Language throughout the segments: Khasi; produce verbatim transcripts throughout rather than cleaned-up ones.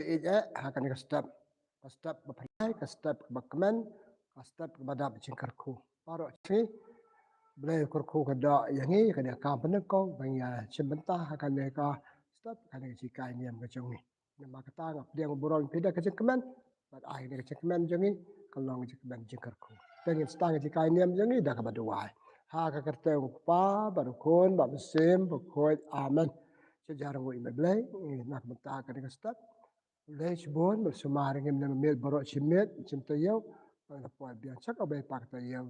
Ïeit eh ha kane ka step. Ka step ba pynlait, ka step ba kmen, ka step ba dap jingkyrkhu. Baroh shi, Blei kyrkhu ka doh ïa ngi, ka dei ka banyngkong, ba ngi ïa shim bynta ha kane ka step, kane ka jinghikai niam ka jong ngi. Namar kata nga pdiang burom ïa phi da ka jingkmen, bad ai kane ka jingkmen jong ngi, ka long ka jingkmen jingkyrkhu. Te ngin sdang ka jinghikai niam jong ngi da kaba duwai. Ha ka kyrteng u Kpa, bad u Khun, bad u Mynsiem Bakhuid. Amen. Sha jar nguh ïa me Blei, ngi na ka bynta kane ka step. Lei shibun, bad sumar ngim ne miet baroh shi miet, shim taïew, bad na poi biang sha kawei pat ka taïew,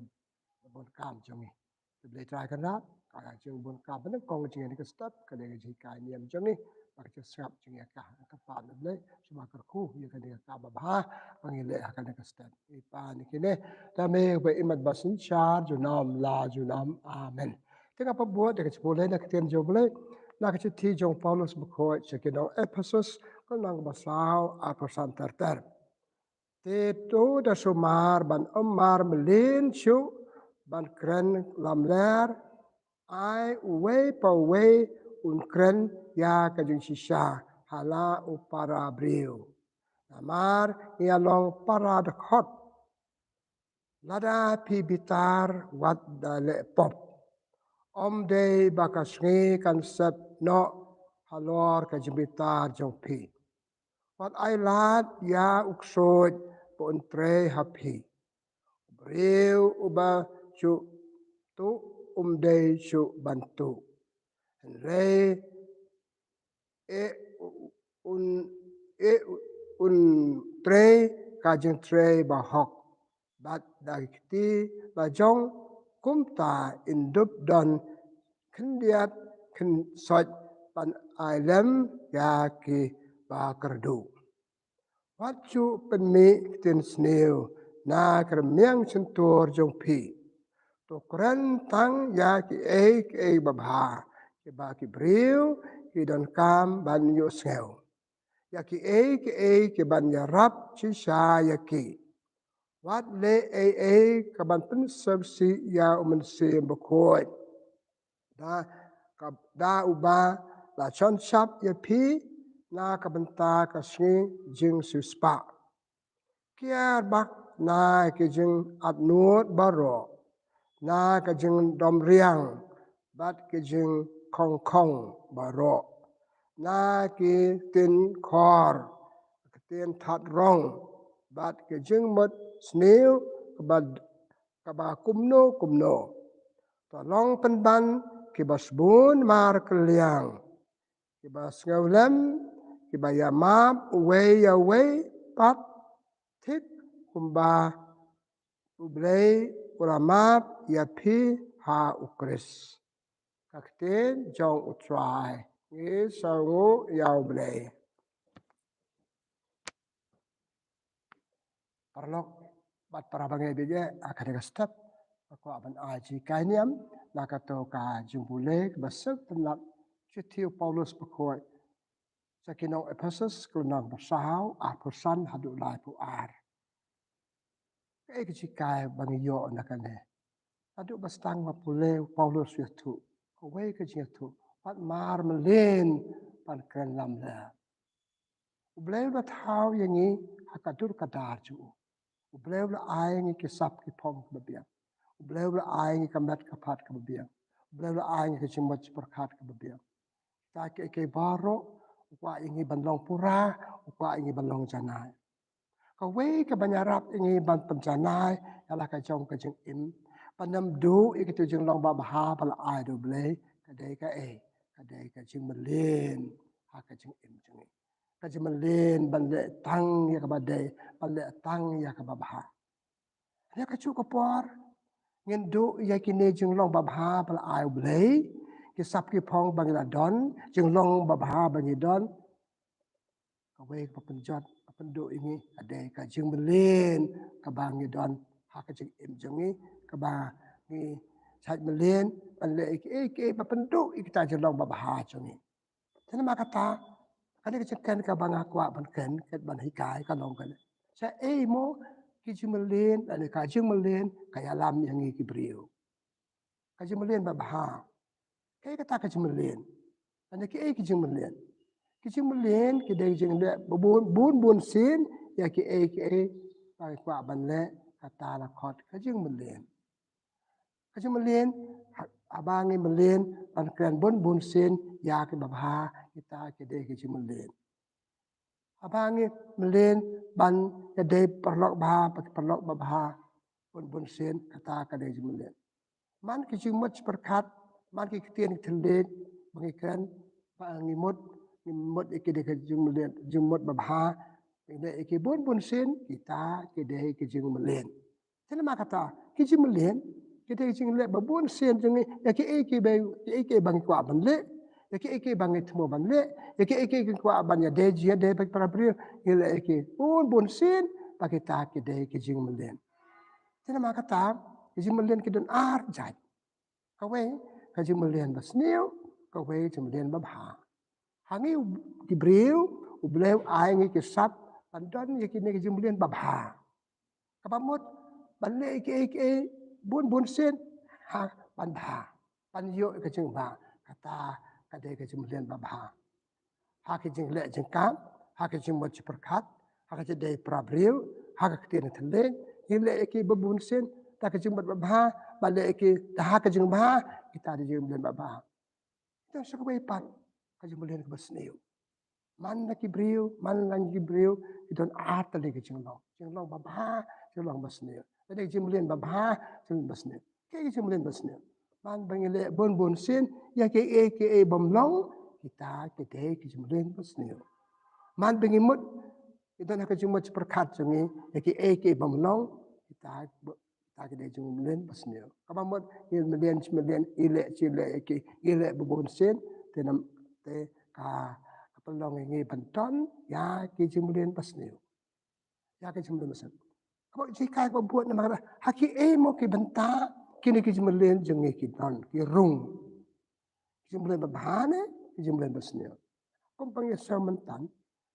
bun kam jong ngi. Te Blei Trai Kynrad, ka jing bun kam banyngkong jong ngi ka step, ka dei ka jinghikai niam jong ngi, bad ka jingsngap jong ngi ka, ka pat na Blei, sumar kyrkhu, ïa ka dei ka babha, ba ngi leh ha kane ka step. Ïa pa ni kine, da me ba imat ba synshar, junom la junom. Amen. Te nga pynbud da ka jingpule na ka ktien jong U Blei, na ka shithi jong u Paulus bakhuid sha ki nong Ephesus, ka lynnong kaba saw, arphew san ter ter. Te to da sumar ban ym mar mlien shuh, ban kren lamler, ai uwei pa uwei un kren ïa ka jingshisha ha la u para briew. Namar ngi ïa long para dkhot. Lada phi bitar wat da leh pop, ym dei ba ka sngi kan sep noh halor ka jingbitar jong phi. Wat ai lad ïa u ksuid ba un trei ha phi. U briew uba shu tuh um dei shuh ban tuh. Hynrei eh un, eh un trei ka jingtrei bahok. Bad da ki kti la jong, kumta in dup don khyndiat khynsoit ban ai lem ïa kiba kyrduh. Wat shu pynmih ktien sniew na ka rmiang shyntur jong phi. To kren tang ïa kiei kiei babha, kiba ki briew ki donkam ban ïohsngew. Ïa kiei kiei kiban ïarap shisha ïa ki. Wat leh ei ei kaban pynsngewsih ïa u Mynsiem Bakhuid. Da, ka, da uba la shon shap ïa phi na ka bynta ka sngi jingsiewspah. Kiar bak na ki jingatnud baroh, na ka jingdom riang, bad ki jingkhongkhong baroh, na ki ktien khor, ki ktien that rong, bad ki jingmut sniew kaba, kaba kumno kumno. To long pynban kiba sbun markylliang, kiba sngewlem, kiba ïa map uwei ïa uwei pat, thik kumba U Blei u la map ïa phi ha U Khrist. Ka ktien jong U Trai. Ngi sngewnguh ïa U Blei. Paralok bad para bangeit, ha kane ka step nga kwah ban ai jinghikai niam na kato ka jingpule kaba sngewtynnat, shithi u Paulus bakhuid sha ki nong Ephesus, ka lynnong ba saw, arphew san haduh laiphew ar. Kaei ka jinghikai ba ngi ïoh na kane? Haduh ba sdang ba pule u Paulus u ïathuh, kawei ka jingïathuh, wat mar mlien ban kren lamler. U Blei u la thaw ïa ngi ha ka dur ka dar jong u. U Blei u la ai ïa ngi ki sap ki phong kiba biang. U Blei u la ai ïa ngi ka met ka phad kaba biang. U Blei u la ai ïa ngi ka jingmut jingpyrkhat kaba biang. Kita kiei kiei baroh u kwah ïa ngi ban long pura, u kwah ïa ngi ban long janai. Kawei kaban ïarap ïa ngi ban pynjanai ïa la ka jong ka jingim, ban ym duh ïa kito jinglong babha ba la ai da U Blei, ka dei kaei? Ka dei ka jingmlien ha ka jingim jong ngi. Ka jingmlien ban leh tang ïa kaba dei, ban leh tang ïa kaba bha. Ïa kajuh ka por ngin duh ïa kine jinglong babha ba la ai U Blei, ki sap ki phong ba ngi la don, jinglong babha ba ngi don. Kawei kaba pynjot, ba pynduh ïa ngi, ka dei ka jingmlien kaba ngi don ha ka jingim jong ngi, kaba ngi shait mlien ban leh kiei kiei ba pynduh ïa kita jinglong babha jong ngi. Te namar kata, kane ka jingkren kaba nga kwah ban kren, kren ban hikai ka long kane. Shaei mo ki jingmlien, lane ka jingmlien ka ïalam ïa ngi ki briew? Ka jingmlien babha. Kaei kata ka jingmlien? Lane kiei ki jingmlien? Ki jingmlien ki dei ki jingleh ba bun bun bun sien ïa kiei kiei ba ki kwah ban leh, kata la khot ka jingmlien. Ka jingmlien ha-, haba ngi mlien ban kren bun bun sien ïa kiba bha, kita ki dei ki jingmlien. Haba ngi mlien ban ïadei paralok bha bad ki paralok babha bun bun sien, kata ka dei jingmlien. Man ki jingmut jingpyrkhat, man ki ktien ki thylliej ba ngi kren, ba ngi mut, ngi mut ïa ki dei ki jingmlien, jingmut babha, ngi leh ïa ki bun bun sien, kita ki dei ki jingmlien. Te namar kata, ki jingmlien ki dei ki jingleh ba bun sien jong ngi ïa kiei kiei ba, kiei kiei ba ngi kwah ban leh, ïa kiei kiei ba ngi thmu ban leh, ïa kiei kiei ba ngi kwah ban ïadei, ïadei bad para briew, ngi leh ïa ki bun bun sien, ba kita ki dei ki jingmlien. Te namar kata, ki jingmlien ki don ar jait. Kawei ka jingmlien basniew, kawei jingmlien babha. Ha ngi ki briew, U Blei u ai ngi ki sap ban don ïa kine ki jingmlien babha. Kaba mut ban leh kiei kiei bun bun sien, ha, ban bha, ban ïoh ka jingbha, kata ka dei ka jingmlien babha. Ha ka jingleh jingkam, ha ka jingmut jingpyrkhat, ha ka jingïadei para briew, ha ka ktien thylliej, ngi leh ïa ki bun bun sien da ka jingmut babha, ba leh ïa ki da ha ka jingbha, kita dei jingmlien babha. Te sa kawei pat ka jingmlien kaba sniew. Man la ki briew, man la ki briew, ki don ar tylli ki jinglong. Jinglong babha, jinglong basniew. Lada ka jingmlien babha, jingmlien basniew. Kaei ka jingmlien basniew? Man ba ngi leh bun bun sien ïa kiei kiei bym long, kita ki dei ki jingmlien basniew. Man ba ngi mut, ngi don ha ka jingmut jingpyrkhat jong ngi ïa kiei kiei bym long, kita, kita ki dei jingmlien basniew. Kaba mut ngi mlien shi mlien, ngi leh shi leh ïa ki, ngi leh bun bun sien, te nam, te ka, ka pynlong ïa ngi ban don ïa ki jingmlien basniew. Ïa ki jingmlien basniew. Kaba jinghikai kaba bud namar ha kiei mo ki bynta kine ki jingmlien jong ngi ki don, ki rung. Ki jingmlien babha ne ki jingmlien basniew. Kum ba ngi ïohsngew mynta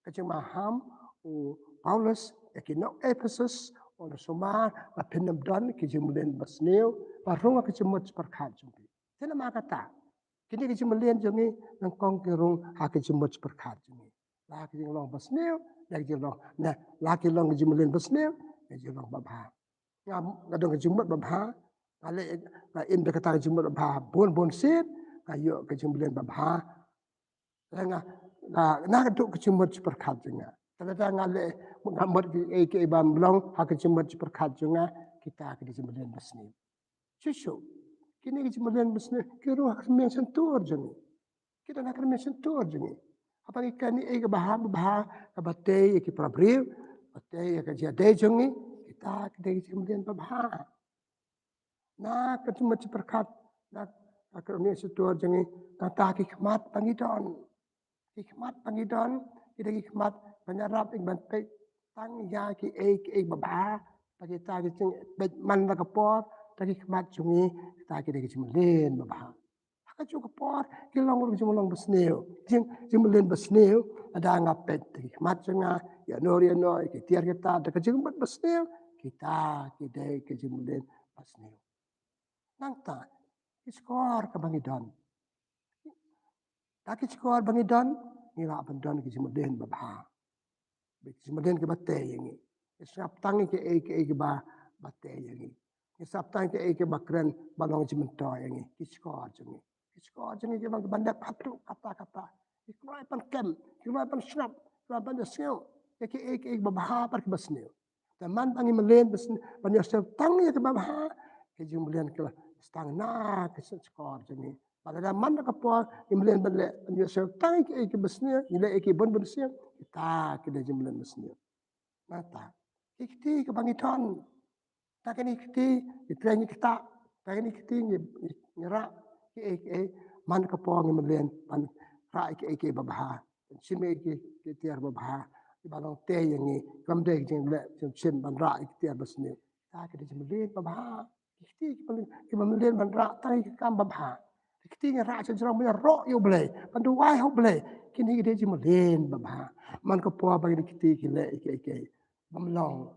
ka jingmaham u Paulus ïa ki nong Ephesus, u la sumar ba phin ym don ki jingmlien basniew ba rung ha ka jingmut jingpyrkhat jong phi. Te namar kata, kine ki jingmlien jong ngi nyngkong ki rung ha ka jingmut jingpyrkhat jong ngi. La ki jinglong basniew, la ki jinglong, na, la ki long ki jingmlien basniew, la ki jinglong babha. Nga, nga don ka jingmut babha, nga leh, nga im da kata ka jingmut babha bun bun sien, nga ïoh ka jingmlien babha. Nga, nga, nga don ka jingmut jingpyrkhat jong nga. Te lada nga leh, nga mut kiei kiei bym long ha ka jingmut jingpyrkhat jong nga, kita ki dei jingmlien basniew. Shisha, kine ki jingmlien basniew ki rung ha ka rmiang shyntur jong ngi. Ki don ha ka rmiang shyntur jong ngi. Haba ngi kren ïa kiei kiei kiba bha, babha, kaba tei ïa ki para briew, kaba tei ïa ka jingïadei jong ngi, kita ki dei ki jingmlien babha. Na ka jingmut jingpyrkhat, na ka rmiang shyntur jong ngi, nangta ki khmat ba ngi don. Ki khmat ba ngi don, ki dei ki khmat ban ïarap ïa ngi ban peit tang ïa kiei kiei babha, ba kita ki jingpeit man la ka por, da ki khmat jong ngi, kita ki dei ki jingmlien babha. Ha kajuh ka por ki long ruh ki jinglong basniew, jing, jingmlien basniew, lada nga peit da ki khmat jong nga ïa no ïa no, ïa ki tiar ki tar da ka jingmut basniew, kita ki dei ki jingmlien basniew. Nangta ki shkor kaba ngi don, da ki shkor ba ngi don, ngi lah ban don ki jingmlien babha. Ki jingmlien kiba tei ïa ngi. Ngi sngap tang ïa kiei kiei kiba, ba tei ïa ngi. Ngi sngap tang ïa kiei kiei kiba kren ba long jingmyntoi ïa ngi. Ki shkor jong ngi, ki shkor jong ngi ki long kiban dep haduh katta katta. Ki kloi ban kem, ki kloi ban sngap, ki kloi ban ïasngew ïa kiei kiei kiba bha bad kiba sniew. Te man ba ngi mlien ban ïasngew tang ïa kiba bha, ki jingmlien ki la tang na ki shkor jong ngi. Bad lada man la ka por ngi mlien ban leh, ban ïasngew tang ïa kiei kiba sniew, ngi leh ïa ki bun bun sniew, kita ki dei jingmlien basniew. Nangta ki kti kiba ngi don, da kine ki kti ngi trei ngi ktah, da kine ki kti ngi, ngi, ngi rah kiei kiei, man ka por ngi mlien ban rah kiei kiei babha, ban shim ïa ki, ki tiar babha kiba long tei ïa ngi, kam dei ki jingleh jingshim ban rah ïa ki tiar basniew. Da ki dei jingmlien babha. Ki kti kiba mlien, kiba mlien ban rah tang ïa ki kam babha. Ki kti ngi rah sha jrong ban ïaroh ïa U Blei, ban duwai ha U Blei. Kine ki dei jingmlien babha. Man ka por ba kine ki kti ki leh kiei kiei bym long,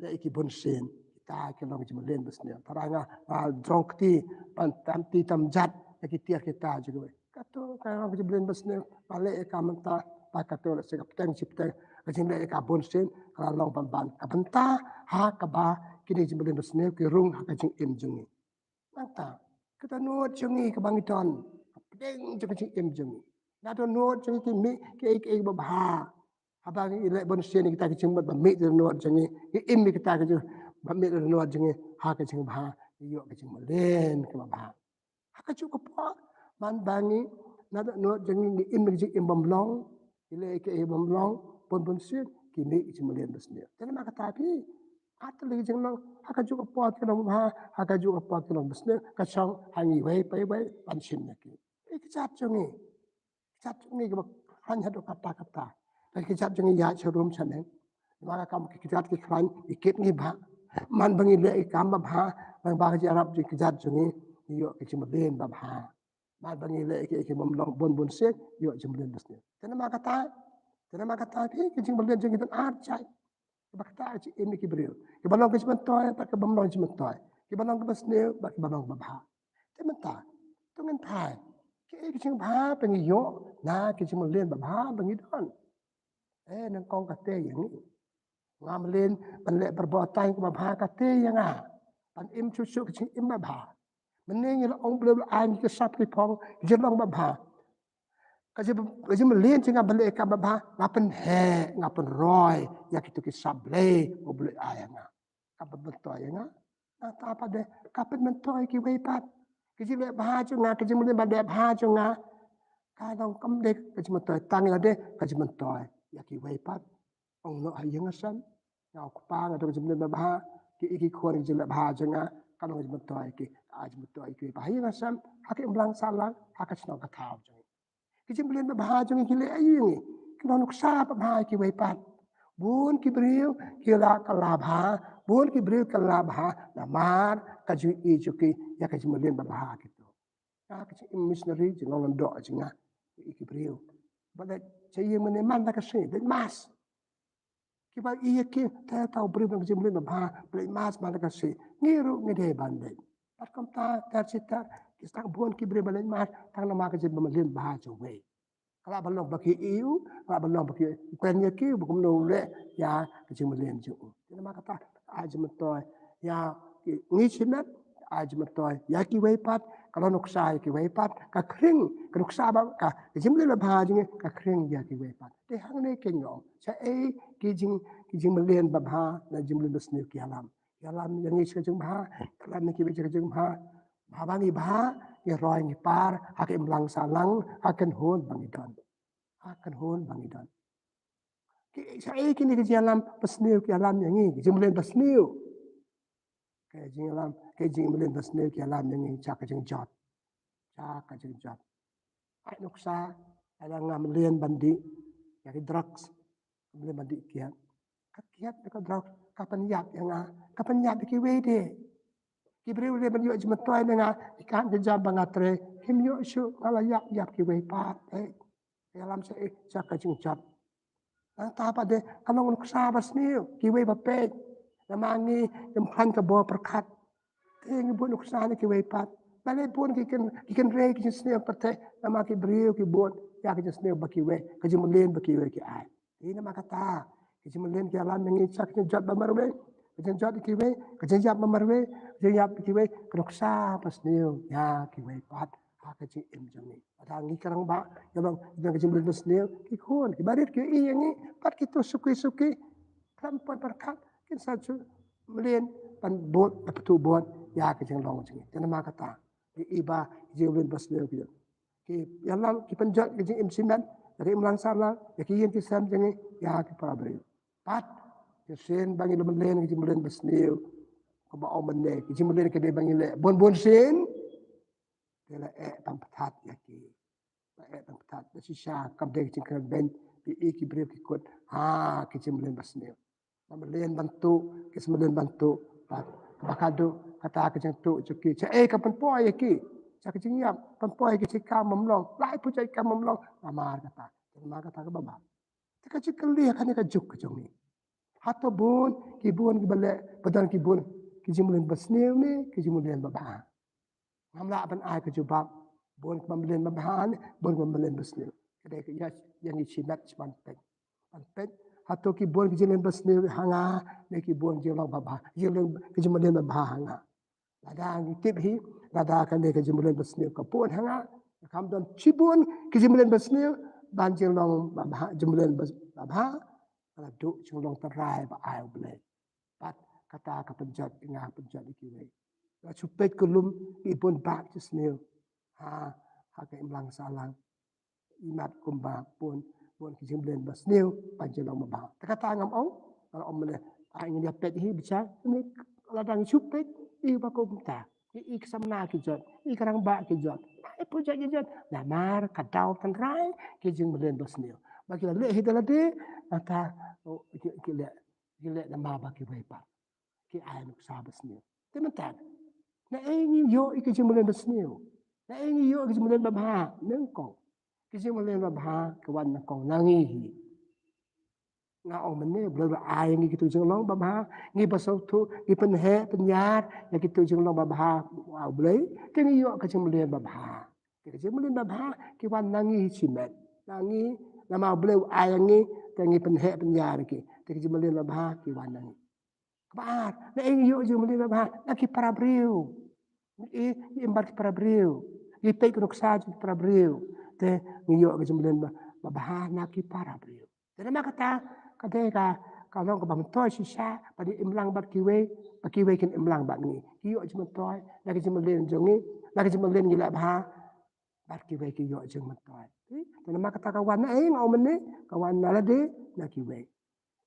leh ïa ki bun sien, kita ki long jingmlien basniew. Tharai nga, nga jrong kti ban tam kti tam jat ïa ki tiar kita jong kiwei. Kato ka long jingmlien basniew, ba leh ïa ka mynta, Ka to la se ka pteng shi pteng, ka jingleh ka bun sien ka la long ban ban ka bynta ha kaba kine ki jingmlien basniew ki rung ha ka jingim jong ngi. Nangta ka dohnud jong ngi kaba ngi don, ka pdeng jong ka jingim jong ngi. Na dohnud jong ngi ki mih kiei kiei babha. Haba ngi leh bun sien kita ki jingmut ba mih dohnud jong ngi, ngi im kita ki jingmut ba mih dohnud jong ngi ha ka jingbha, ngi ïoh ka jingmlien kaba bha. Ha kajuh ka por, man ba ngi na dohnud jong ngi, ngi im ka jingim bym long, ngi leh kiei bym long, bun bun sien ki mih ki jingmlien basniew. Te namar kata phi, ata lei ka jinglong, ha kajuh ka por ki long bha, ha kajuh ka por ki long basniew, ka shong ha ngi iwei pa iwei ban shim ïa ki. Ki kjat jong ngi, ki kjat jong ngi kiba khlaiñ haduh katta katta. Ki kjat jong ngi ïaid sharum shaneng. Namar ka kam ki kjat ki khlaiñ, ki kit ngi bha. Man ba ngi leh ki kam babha, man ba ka jingïarap jong ki kjat jong ngi, ngi ïoh ka jingmlien babha. Man ba ngi leh kiei kiei bym long, bun bun sien, ïoh jingmlien basniew. Te namar kata, te namar kata phi, ki jingmlien jong ngi don ar jait. Kiba ktah ka jingim ki briew. Kiba long ki jingmyntoi bad kiba ym long jingmyntoi. Kiba long kiba sniew bad kiba long kiba bha. Te mynta to ngin phai, kiei ki jingbha ba ngi ïoh na ki jingmlien babha ba ngi don. Eh, nyngkong kata ïa ngi, nga mlien ban leh pyrthei kaba bha, kata ïa nga ban im shuh shuh ka jingim babha. Mynne ngi la ong Blei u la ai ngi ki sap ki phong, ki jinglong babha. Ka jing, ka jingmlien jong nga ban leh ka babha, nga pynheh, nga pynroi ïa kito ki sap Blei ba u Blei u ai ïa nga. Ka pynmyntoi ïa nga. Nangta pat de, ka pynmyntoi kiwei pat. Ki jingleh bha jong nga, ki jingmlien ban leh bha jong nga, ka long kam dei ka jingmyntoi tang ïa lade, ka jingmyntoi ïa kiwei pat. Ong noh ha ïing ha sem, nga u kpa nga don ka jingmlien babha, ki i ki khun ki jingleh bha jong nga, ka long ka jingmyntoi ki, ka jingmyntoi kiwei pat ha ïing ha sem, ha ka imlang sahlang, ha ka shnong ka thaw jong ngi. Ki jingmlien babha jong ngi ki leh aïu ïa ngi? Ki long nuksa babha ïa kiwei pat. Bun ki briew ki la kylla bha, bun ki briew ki la bha namar ka jingïohi jong ki ïa ka jingmlien babha kito. Ka jingim missionary, jinglong lyngdoh jong nga ïa ki briew. Ba leit sha ïing mynne man la ka sngi, leit mass. Kiba ïa ki, te uta u briew ba don ka jingmlien babha, ba leit mass man la ka sngi, ngi ruh ngi dei ban leit. Bad kumta ter shi ter, ki sdang bun ki briew ba leit mass tang namar ka jingmlien babha jong uwei. Ka lah ban long ba ki ïohi u, ka lah ban long ba ki kren ïa ki ba kumno u leh ïa ka jingmlien jong u. Te namar kata, ai jingmyntoi ïa ngi shimet, ai jingmyntoi ïa kiwei pat, ka long nuksa ïa kiwei pat, ka khring, ka nuksa ba ka, ka jingmlien babha jong ngi ka khring ïa kiwei pat. Te hangne keiñ nga ong, shaei ki jing, ki jingmlien babha, na jingmlien basniew ki ïalam. Ïalam ïa ngi sha ka jingbha, ïalam ïa kiwei sha ka jingbha. Bha ba ngi bha, ngi roi ngi par ha ka imlang sahlang, ha ka kynhun ba ngi don. Ha ka kynhun ba ngi don. Ki, shaei kine ki jingïalam basniew ki ïalam ïa ngi, ki jingmlien basniew. Ki jingïalam, ki jingmlien basniew ki ïalam ïa ngi sha ka jingjot. Sha ka jingjot. Ai nuksa, lada nga mlien ban dih ïa ki drugs, mlien ban dih kiad. Ka kiad ïa ka drugs ka pynïap ïa nga, ka pynïap ïa kiwei de. Ki briew leh ban ïoh jingmyntoi na nga, ki khan ki jam ba nga trei, kim ïoh shuh, nga la ïap ïap kiwei pat. Eh, ïalam shaei, sha ka jingjot. Nangta pat de, ka long nuksa basniew, kiwei ba peit. Namar ngi, ngim khlaiñ ka bor pyrkhat. Te ngi bud nuksa na kiwei pat. Balei bun ki kyn, ki kynrei ki jingsniew pyrthei. Namar ki briew ki bud ïa ki jingsniew ba kiwei, ka jingmlien ba kiwei ki ai. Te namar kata, ki jingmlien ki ïalam ïa ngi sha ka jingjot ba marwei, ka jingjot ïa kiwei, ka jingïap ba marwei, ka jingïap ïa kiwei, ka nuksa basniew ïa kiwei pat ha ka jingim jong ngi. Lada ngi ka rangbah, ïa long, ïa ka jingmlien basniew, ki khun, ki barit ki ïohi ïa ngi, pat kito suki suki, khlem poi pyrkhat, kin sa shu mlien ban bud, ban pyntu bud ïa ka jinglong jong ngi. Te namar kata, ngi i ba ki jingmlien basniew ki, ki ïalam, ki pynjot ka jingim shimet, ïa ka imlang sahlang, ïa ki ïing ki sem jong ngi, ïa ki para briew. Pat shisien ba ngi la mlien ka jingmlien basniew, kumba ong mynne, ka jingmlien ka dei ba ngi leh bun bun sien, te la eh ban pynthat ïa ki. La eh ban pynthat, la shisha kam dei ka jingkren beiñ, ki i ki briew ki kut ha ki jingmlien basniew. Ba mlien ban tuh, ki sa mlien ban tuh. Bad kaba khatduh, kata ka jingtuh jong ki, shaei ka pynpoi ïa ki? Sha ka jingïap, pynpoi ïa ki sha ki kam bym long, laiphew sha ki kam bym long. Namar kata, namar kata kaba bha. Te ka jingkylli ha kane ka juk ka jong ngi, hato bun, ki bun kiba leh, ba don ki bun ki jingmlien basniew ne ki jingmlien babha? Ngam lah ban ai ka jubab bun kiba mlien babha ne bun kiba mlien basniew. Ka dei ka ïa, ïa ngi shimet ban peit. Ban peit. Hato ki bun ki jingmlien basniew ha nga, ne ki bun jinglong babha. Jingmlien, ki jingmlien babha ha nga. Lada ngi tip hi, lada kane ka jingmlien basniew ka bun ha nga. Kam don shibun ki jingmlien basniew, ban jinglong babha, jingmlien bas-, babha. Ka la duh jinglong tynrai ba ai U Blei. Bad kata ka pynjot ïa nga, pynjot ïa kiwei. Nga shu peit ka lum, i bun bak jisniew. Ha, ha ka imlang sahlang. I mat kumba bun, bun ki jingmlien basniew, ban jinglong babha. Te kata ngam ong, nga ong mynne, ai ngin ïa peit hi bichar, ni lada ngi shu peit, i ba kumta. I, i ka samla ki jot, i ka rangbah ki jot. Ai pu jot ki jot. Namar ka daw tynrai ki jingmlien basniew. Ba ki la leh hi da lade, kata, oh, ki, ki leh, ki leh namar ba kiwei pat ki ai nuksa basniew. Te mynta, naei ngi ïoh ïa ki jingmlien basniew? Naei ngi ïoh ïa ki jingmlien babha? Nyngkong, ki jingmlien babha ki wan nyngkong na ngi hi. Nga ong mynne, U Blei ba ai ngi kitu jinglong babha, ngi ba sngewthuh, ngi pynheh pynïar ïa kitu jinglong babha ha U Blei, te ngi ïoh ka jingmlien babha. Te ka jingmlien babha ki wan na ngi hi shimet. Na ngi, namar U Blei u ai ïa ngi, te ngi pynheh pynïar ïa ki. Te ka jingmlien babha ki wan na ngi. Kaba ar, naei ngi ïoh jingmlien babha? Na ki para briew. Ngi, ngi im bad ki para briew. Ngi peit ka nuksa jong ki para briew. Te ngi ïoh ka jingmlien ba, babha na ki para briew. Te namar kata, ka dei ka, ka long kaba myntoi shisha, ba ngi im lang bad kiwei, ba kiwei kin im lang bad ngi. Ki ïoh jingmyntoi, na ka jingmlien jong ngi, na ka jingmlien ngi leh bha, bad kiwei ki ïoh jingmyntoi. Te namar kata ka wan naei nga ong mynne, ka wan na lade, na kiwei.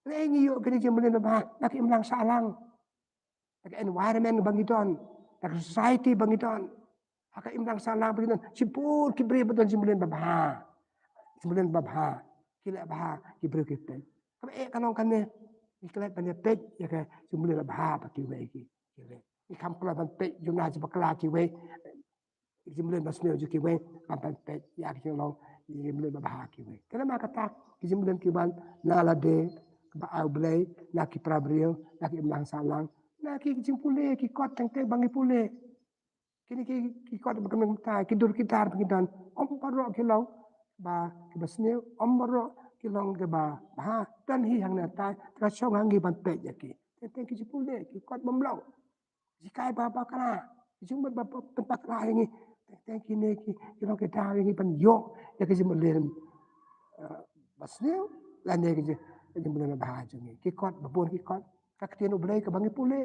Naei ngi ïoh kane jingmlien babha? Na ka imlang sahlang. Na ka environment ba ngi don, na ka society ba ngi don. Ha ka imlang sahlang ba ngi don, shibun ki briew ba don jingmlien babha. Jingmlien babha, ki leh bha, ki briew ki peit. Kaba eh ka long kane, ngi klet ban ïa peit ïa ka jingmlien babha ba kiwei ki, ki leh. Ngi kham klet ban peit jong na jingpakla kiwei. Ki jingmlien basniew jong kiwei, ban peit ïa ki jinglong, ki jingmlien babha kiwei. Te namar kata, ki jingmlien ki wan na lade, ba ai U Blei, na ki para briew, na ki imlang sahlang, na ki jingpule, ki kot teng teng ba ngi pule. Kine ki, ki kot ba ngi mynta, ki dur ki dar ba ngi don, ym baroh ki long ba, kiba sniew, ym baroh ki long kiba bha, don hi hangne tai, te ka shong ha ngi ban peit ïa ki. Teng teng ki jingpule, ki kot bym long. Ki jinghikai ba bakla, ki jingmut ba, ba, pynbakla ïa ngi. Teng teng kine ki, ki long ki daw ïa ngi ban ïoh ïa ki jingmlien, eh, basniew, lane ki jing, ki jingmlien babha jong ngi. Ki kot, ba bun ki kot. Ka ktien U Blei kaba ngi pule,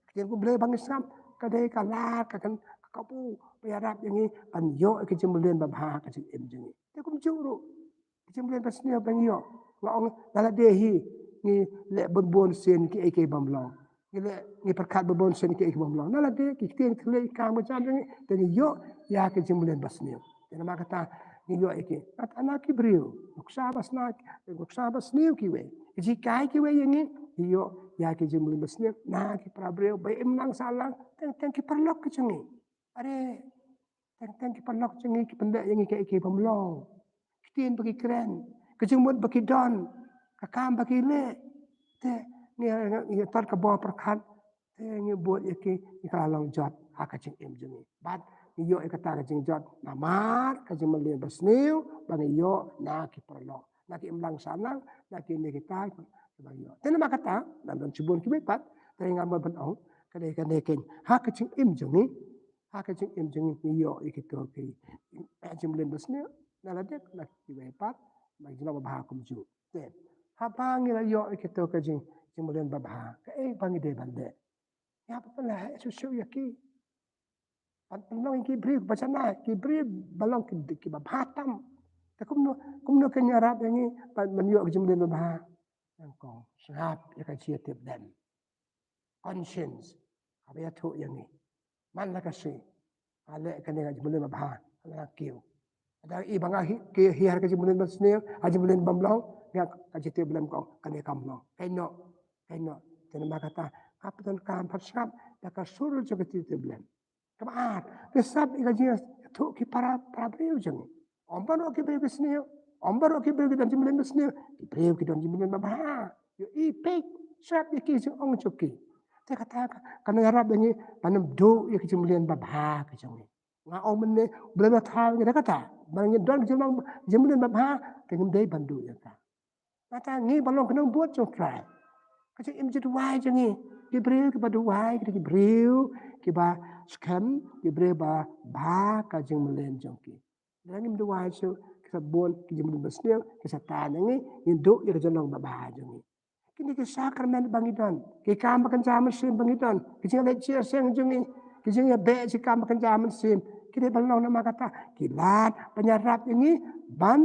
ka ktien U Blei ba ngi sngap, ka dei ka lad, ka kan, ka kabu ba ïarap ïa ngi ban ïoh ïa ki jingmlien babha ha ka jingim jong ngi. Te kumjuh ruh, ki jingmlien basniew ba ngi ïoh. Nga ong na lade hi, ngi leh bun bun sien kiei kiei bym long. Ngi leh, ngi pyrkhat bun bun sien kiei kiei bym long. Na lade, ki ktien ki leh, ki kam ki jam jong ngi, te ngi ïoh ïa ki jingmlien basniew. Te namar kata ngi ïoh ïa ki. Kata na ki briew, nuksa ba sniew, nuksa ba sniew kiwei. Ki jinghikai kiwei ïa ngi, ngi ïoh ïa ki jingmlien basniew na ki para briew ba imlang sahlang, teng teng ki paralok ki jong ngi. Are, teng teng ki paralok jong ngi ki pynleh ïa ngi kiei kiei bym long. Ki ktien ba ki kren, ka jingmut ba ki don, ka kam ba ki leh. Te ngi, ngi, ngi tot ka bor pyrkhat, te ngi bud ïa ki, ïa ka la long jot ha ka jingim jong ngi. Bad ngi ïoh ïa kata ka jingjot namar ka jingmlien basniew ba ngi ïoh na ki paralok, na ki imlang sahlang, na kine kita kiba ngi ïoh. Te namar kata, ngan don shibun kiwei pat, te nga mut ban ong, ka dei kane keiñ, ha ka jingim jong ngi, ha ka jingim jong ngi, ngi ïoh ïa kito ki, eh, jingmlien basniew, na lade, na kiwei pat, na ki jinglong babha kumjuh. Te, haba ngi la ïoh ïa kito ki jing, jingmlien babha, kaei ba ngi dei ban leh? Ngi hap ban leh shuh shuh ïa ki. Ban pynlong ïa ki briew ba janai, ki briew ba long ki, kiba bha tam. Te kumno, kumno kin ïarap ïa ngi ban, ban ïoh ki jingmlien babha? Nyngkong, sngap ïa ka jingïatiplem. Conscience, kaba ïathuh ïa ngi. Man la ka sngi nga leh kane ka jingmlien babha, nga la kiew. Lada i ba nga hi, ki hiar ka jingmlien basniew, ha jingmlien bym long, nga ka jingïatiplem, kong, kane kam long. Kaei noh, kaei noh. Te namar kata, nga pyndonkam ban sngap ïa ka sur jong ka jingïatiplem. Kaba ar, ngi sngap ïa ka jingïathuh ki para, para briew jong ngi. Ym baroh ki briew ki sniew, ym baroh ki briew ki don jingmlien basniew, ki briew ki don jingmlien babha. Ïohi, peit, sngap ïa ki jingong jong ki. Te kata ka, kan ïarap ïa ngi ban ym duh ïa ki jingmlien babha ki jong ngi. Nga ong mynne, U Blei un thaw ïa ngi da kata. Ba ngi don ka jinglong, jingmlien babha, te ngim dei ban duh ïa ka. Nangta ngi ba long ki nongbud jong U Trai, ka jingim jingduwai jong ngi. Ki briew kiba duwai, ki dei ki briew kiba skhem, ki briew ba bha ka jingmlien jong ki. Lada ngim duwai shuh, ki sa bun ki jingmlien basniew ki sa tan ïa ngi, ngin duh ïa ka jinglong babha jong ngi. Kine ki sakramen ba ngi don, ki kam ba kynja mynsiem ba ngi don, ki jingleit sha ïing jong ngi, ki jingïabeh sha ki kam ba kynja mynsiem, ki dei ban long namar kata, ki lad ban ïarap ïa ngi ban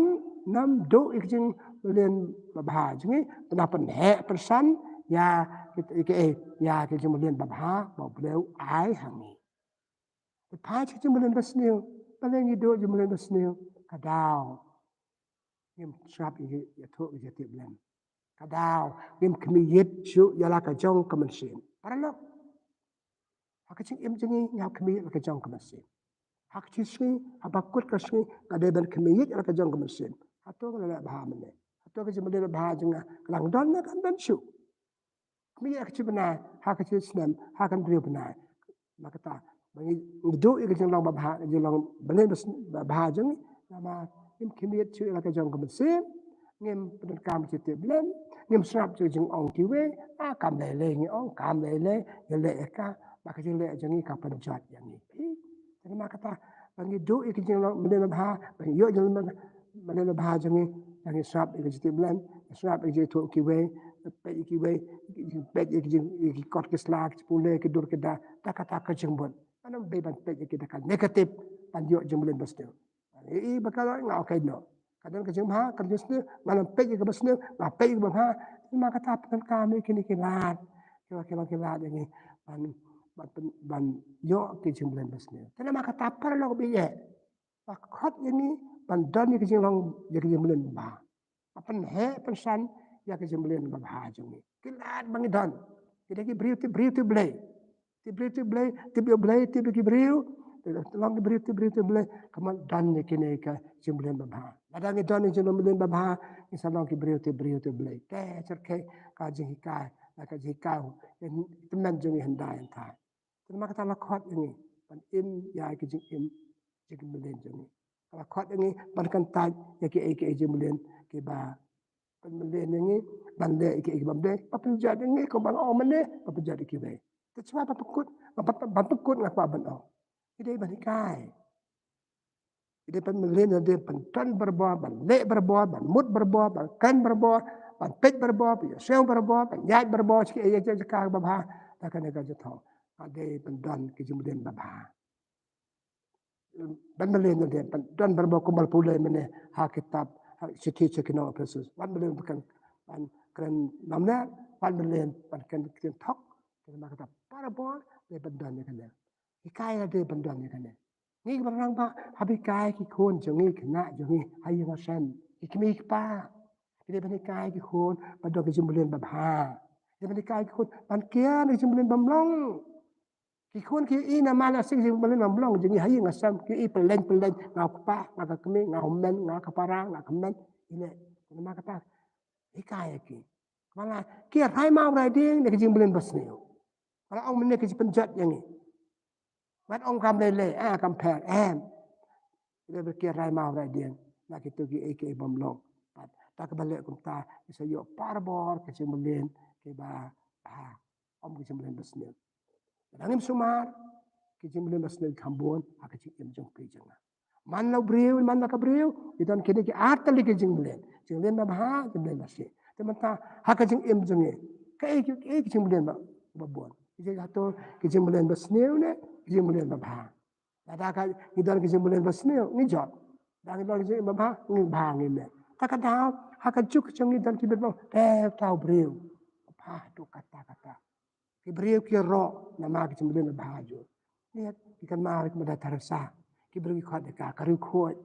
ym duh ïa ka jingmlien babha jong ngi, ban pynheh pynsan ïa ki, ïa ki, ïa ki jingmlien babha ba U Blei u ai ha ngi. Te phai sha ka jingmlien basniew, balei ngi duh jingmlien basniew? Ka daw ngim sngap ïa ki, ïathuh ïa ki jingtip lem. Ka daw ngim khmih ïit shuh ïa la ka jong ka mynsiem. Paralok, ha ka jingim jong ngi ngi hap khmih ïa la ka jong ka mynsiem. Ha ka jingsngi, ha ba kut ka sngi nga dei ban khmih ïit ïa la ka jong ka mynsiem. Hato nga la leh bha mynne? Hato ka jingmlien babha jong nga ka dang don ne kam don shuh? Khmih ïa ka shi bnai, ha ka shi snem, ha ka hynriew bnai. Namar kata, ba ngi, ngi duh ïa ka jinglong babha, ka jinglong mlien bas-, babha jong ngi, namar ngim khmih ïit shuh ïa la ka jong ka mynsiem, ngim pyndonkam ka jingtip lem, ngim sngap shuh ka jingong kiwei, ah, kam lei lei ngi ong, kam lei lei, ngi leh ïa ka, ba ka jingleh jong ngi ka pynjot ïa ngi. Te namar kata, ba ngi duh ïa ka jinglong mlien babha, ba ngi ïoh jinglong mlien babha jong ngi, ba ngi sngap ïa ka jingtip lem, sngap ïa ka jingïathuh kiwei, peit ïa kiwei, peit ïa ki jing, ïa ki kot ki sla, ki pule, ki dur ki dar, da kata ka jingbun. Ngan ym dei ban peit ïa ki da ka negative, ban ïoh jingmlien basniew. Ïa i ba ka nga, okay, no. Ka don ka jingbha, ka don jingsniew, ngan ym peit ïa ka basniew, nga peit ïa ka babha, namar kata pyndonkam ïa kine ki lad, ki ba, ki ba ki lad ïa ngi, ban, ban, ban, ban ïoh ki jingmlien basniew. Te namar kata paralok ba ïeit, la khot ïa ngi ban don ïa ka jinglong, ïa ka jingmlien babha. Ban pynheh pynsan ïa ka jingmlien babha jong ngi. Ki lad ba ngi don, ki dei ki briew tip, briew tip Blei. Tip briew tip Blei, tip ïa U Blei, tip ïa ki briew. Te long ki briew tip, briew tip Blei, kumno don ïa kine ka jingmlien babha. Lada ngi don ïa ka jingmlien babha, ngi sa long ki briew tip, briew tip Blei. Te syrkhei ka jinghikai, ka jinghikai, ïa tymmen jong ngi hyndai hyndai. Te namar kata la khot ïa ngi ban im ïa ki jingim jingmlien jong ngi. La khot ïa ngi ban kyntait ïa kiei kiei jingmlien kiba pynmlien ïa ngi, ban leh ïa kiei kiba ym dei, ba pynjot ïa ngi, kumba nga ong mynne, ba pynjot ïa kiwei. Te shuwa ban pynkut, ban, ban pynkut nga kwah ban ong, ngi dei ban hikai. Ngi dei ban mlien, ngi dei ban don barabor, ban leh barabor, ban mut barabor, ban kren barabor, ban peit barabor, ban ïaseng barabor, ban ïaid barabor sha kiei kiei jaka babha. Da kane ka jingthok, ngi dei ban don ki jingmlien babha. Ban mlien, ngi dei ban don barabor kumba la pule mynne ha kitab, ha shithi sha ki nong Ephesus. Wat mlien ban kren, ban kren namar, wat mlien ban kren ktien thok. Te namar kata barabor dei ban don ïa kane. Hikai, la dei ban don ïa kane. Ngi kiba rangbah, hap hikai ki khun jong ngi, khynnah jong ngi ha ïing ha sem, ki kmie ki kpa. Ki dei ban hikai ki khun ban don ki jingmlien babha. Ki dei ban hikai ki khun ban kiar ïa ki jingmlien bymlong. Ki khun ki ïohi namar la sing jingmlien bymlong jong ngi ha ïing ha sem, ki ïohi pylleng pylleng, nga u kpa, nga ka kmie, nga u men, nga ka para, nga ka men. Ine, namar kata hikai ïa ki. Ba la kiar rai maw rai dieng da ka jingmlien basniew. Ba la ong mynne ka jingpynjot ïa ngi. Wat ong kam lei lei, ah, kam pher, em. Ngi dei ban kiar rai maw rai dieng na kito kiei kiei bymlong. Bad da kaba leh kumta, ngi sa ïoh barabor ka jingmlien kiba, ah, ym ka jingmlien basniew. Lada ngim sumar, ka jingmlien basniew kan bun ha ka jingim jong phi jong nga. Man la u briew, man la ka briew, ngi don kine ki ar tylli ki jingmlien. Jingmlien babha, jingmlien basniew. Te mynta ha ka jingim jong ngi, kaei, kaei ka jingmlien ba, ba bun? Ngi jia hato ka jingmlien basniew ne ka jingmlien babha? Lada ka, ngi don ka jingmlien basniew, ngi jot. Lada ngi don ka jingmlien babha, ngi bha, ngi met. Te ka daw, ha ka juk jong ngi don ki bit bymlong, te uta u briew. Babha haduh katta katta. Ki briew ki ïaroh namar ka jingmlien babha jong u. Ngi, ki kynmaw ïa ka Mother Teresa. Ki briew ki khot ïa ka, ka riewkhuid.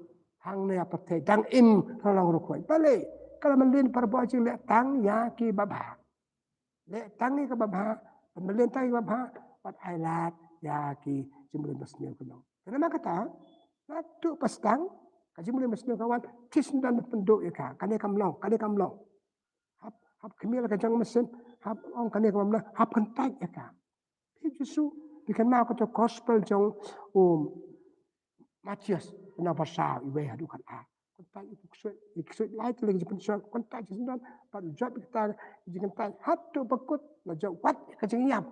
Hangne ha pyrthei dang im ka long riewkhuid. Balei? Ka la mlien barabor, ka jingleh tang ïa ki babha. Leh tang ïa ki babha, mlien tang ïa ki babha, bad ai lad ïa ki jingmlien basniew ka long. Te namar kata, naduh ba sdang ka jingmlien basniew ka wan, ki sdang ban pynduh ïa ka, kane kam long, kane kam long. Hap, hap khmih la ka jong mynsiem, hap ong kane kam long, hap kyntait ïa ka. Phi ju shu, phi kynmaw kato ka gospel jong u Mathaios. Nang pasa iwei haduh khatar. Kyntait i ksuid, i ksuid lai tylli ki jingpynshong, kyntait jingsyndon, pat jop i kata, jingkyntait haduh ba kut, la jop wat ka jingïap.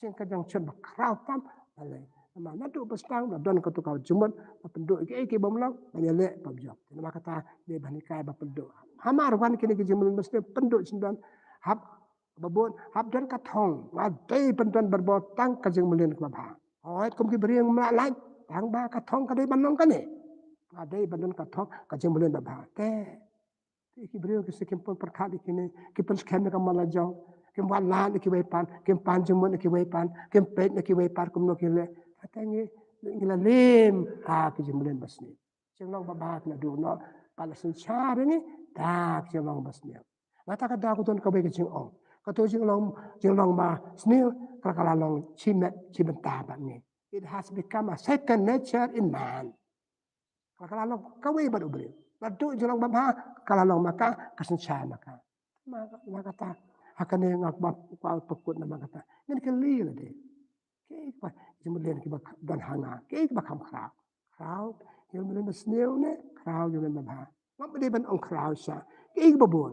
Jing ka jingshon ba khraw tam, balei. Namar naduh ba sdang, la don kato ka jingmut, ba pynduh ïa kiei kiei ba ym long, ban ïaleh, ba jop. Namar kata, dei ban hikai ba pynduh. Hamar wan kine ki jingmlien ba sdang, pynduh jingsyndon, hap ba bun, hap don ka thong, nga dei ban don barabor tang ka jingmlien kaba bha. Hooid, kum ki briew ngim lah lait, tang ba ka thong ka dei ban long kane. Nga dei ban don ka thong ka jingmlien ba bha. Te, te ki briew ki sa kim pyrkhat ïa kine, ki pynskhem ïa ka man la jong, kim wad lad ïa kiwei pat, kim pan jingmut ïa kiwei pat, kim peit ïa kiwei pat, kumno ki leh. Te ngi, ngi la lim ha ki jingmlien ba sniew. Jinglong ba bha ki la duh noh, pat la synshar ïa ngi da ki jinglong ba sniew. Nga ta ka daw ka don kawei ka jingong. Kato jinglong, jinglong ba sniew, ka la, ka la long shi met shi bynta bad ngi. It has become a second nature in man. Ka la, ka la long kawei bad u briew. Naduh jinglong ba bha, ka la long ma ka, ka synshar ma ka. Ma, ma kata, ha kane nga kwah, kwah pynkut namar kata. Ngin kylli lade. Kiei kiba, jingmlien kiba don ha nga. Kiei kiba kham khraw. Khraw, jingmlien ba sniew ne, khraw, jingmlien ba bha. Ngam dei ban ong khraw sha. Kiei kiba bun.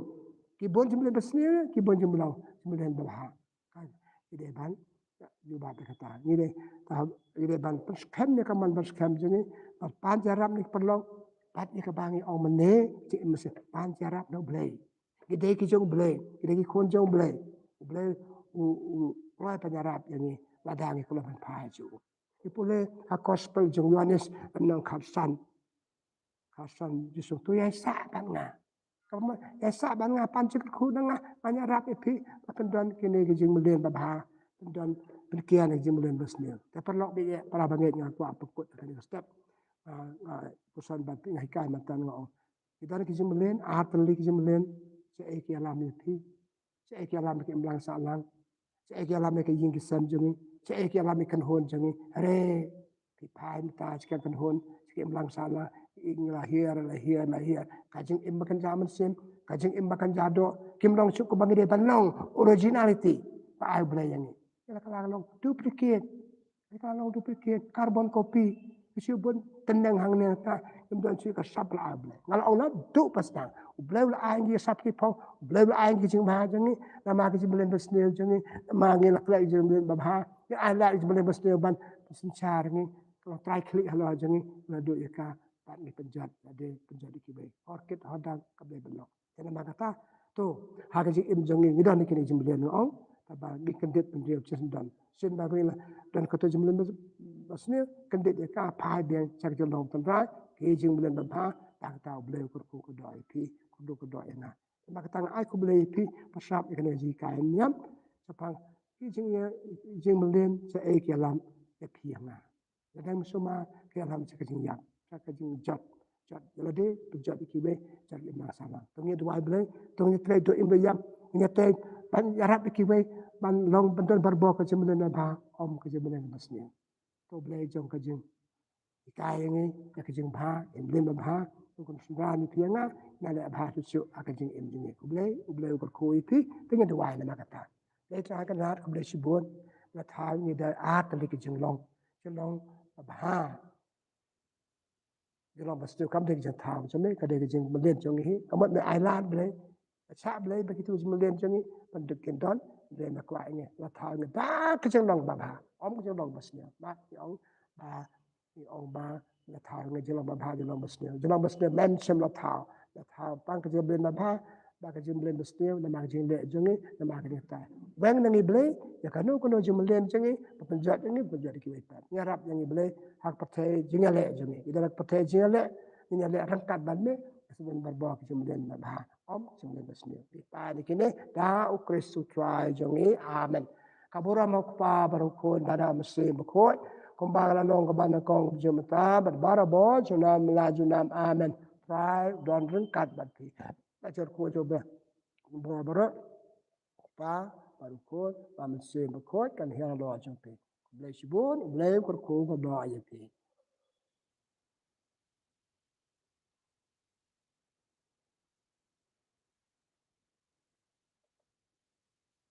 Ki bun jingmlien ba sniew ne, ki bun jingmlien, jingmlien ba bha. Kan, ngi dei ban, ïa, ïa ba kata. Ngi dei, ta, ngi dei ban pynskhem ne ka man pynskhem jong ngi, ban pan ïarap ne ki paralok, bad ïa kaba ngi ong mynne, jingim mynsiem, pan ïarap na U Blei. Ngi dei ki jong U Blei, ngi dei ki khun jong U Blei. U Blei u, u, u kloi pan ïarap ïa ngi, lada ngi kloi ban phai jong u. Ngi pule ha gospel jong Ïoannis lynnong khatsan. Khatsan Jisu, to ïaisah bad nga. Ka mut, ïaisah bad nga, pan jingkyrkhu na nga, ngan ïarap ïa phi, ba pyndon kine ki jingmlien ba bha, pyndon, pynkiar ïa ki jingmlien ba sniew. Te paralok ba ïeit, para bangeit, nga kwah pynkut ha kane ka step. Ah, ah, puson ba phi nga hikai mynta nga ong. Ki don ki jingmlien, ar tylli ki jingmlien, shaei ki ïalam ïa phi. Shaei ki ïalam ïa ka imlang sahlang. Shaei ki ïalam ïa ka ïing ka sem jong ngi. Shaei ki ïalam ïa ka kynhun jong ngi. Hynrei phi phai mynta sha ka kynhun, sha ka imlang sahlang, ngi la hiar, la hiar, la hiar. Ka jingim ba kynja mynsiem, ka jingim ba kynja doh, kim long shuh kumba ngi dei ban long, originality ba ai U Blei ïa ngi. Ngi la kylla long duplicate. Ngi la long duplicate, carbon copy. Ki shu bun tneng hangne ta, ngim don shuh ka sap ba la ai U Blei. Nga la ong naduh ba sdang. U Blei u la ai ngi ka sap ki phong, U Blei u la ai ngi ka jingbha jong ngi, namar ka jingmlien ba sniew jong ngi, namar ngi la klet ka jingmlien ba bha, ngi ai lad ka jingmlien ba sniew ban synshar ngi, ka long trai khlieh halor jong ngi, naduh ïa ka, bad ngi pynjot, lada pynjot ïa kiwei. Hor kit hor dang ka Blei ban long. Te namar kata, to, ha ka jingim jong ngi ngi don kine ki jingmlien nga ong, kaba ngi kyndit bynriew jingsyndon. Shisien ba ngi la don kato jingmlien ba, ba sniew, kyndit ïa ka phai biang sha ka jinglong tynrai, ki jingmlien ba bha, ba kata U Blei u kyrkhu kyrdoh ïa phi, kyrkhu kyrdoh ïa nga. Namar kata nga ai khublei ïa phi, ba sngap ïa kane ka jinghikai niam, shaphang ki jing, jingmlien, shaei ki ïalam ïa phi ïa nga. Lada ngim sumar, ki ïalam sha ka jingïap, sha ka jingjot. Jot ïa lade, pynjot ïa kiwei, jot ïa imlang sahlang. To ngin duwai Blei, to ngin trei duh im duh ïap, ngin trei ban ïarap ïa kiwei, ban long ban don barabor ka jingmlien ba bha, ym ka jingmlien ba sniew. To Blei jong ka jinghikai ïa ngi ïa ka jingbha, ïa ka mlien ba bha, to ngin shynrang ïa phi ïa nga, ngin leh bha shuh shuh ha ka jingim jong ngi. Ko Blei, U Blei u kyrkhu ïa phi, to ngin duwai namar kata. Blei Trai Kynrad, khublei shibun, la thaw ngi da ar tylli ki jinglong, jinglong ba bha. Jinglong ba sniew kam dei ka jingthaw jong me, ka dei ka jingmlien jong ngi hi. Ka mut me ai lad Blei. Ka shah Blei ba kito ki jingmlien jong ngi ban duk kin don, Blei me kwah ïa ngi. La thaw ngi da ka jinglong ba bha. Ym ka jinglong ba sniew. Ba ngi ong ba, ngi ong ba, la thaw ngi jinglong ba bha, jinglong ba sniew. Jinglong ba sniew mem shym la thaw. La thaw tang ka jingmlien ba bha, ba ka jingmlien ba sniew, namar ka jingleh jong ngi, namar ka jinghikai. Weng na ngi Blei, ïa kano kano jingmlien jong ngi, ba pynjot ïa ngi, ba pynjot ïa kiwei pat. Ngi ïarap ïa ngi Blei, ha ka pyrthei jingïaleh jong ngi. Ngi don ha ka pyrthei jingïaleh, ngin ïaleh ryngkat bad me, ha ka jingmlien barabor ka jingmlien ba bha. Ym ka jingmlien ba sniew. Ngi pan ïa kine, da U Khrist U Trai jong ngi. Amen. Ka burom ha U Kpa bad U Khun bad U Mynsiem Bakhuid. Kumba la long kaba nyngkong, jong mynta bad barabor, junom la junom. Amen. Trai don ryngkat bad phi. Ka jingkyrkhu jong U Blei. Bor baroh, U Kpa, bad U Khun, bad U Mynsiem Bakhuid, kan hiar halor jong phi. Khublei shibun, U Blei u kyrkhu, u kyrdoh ïa phi.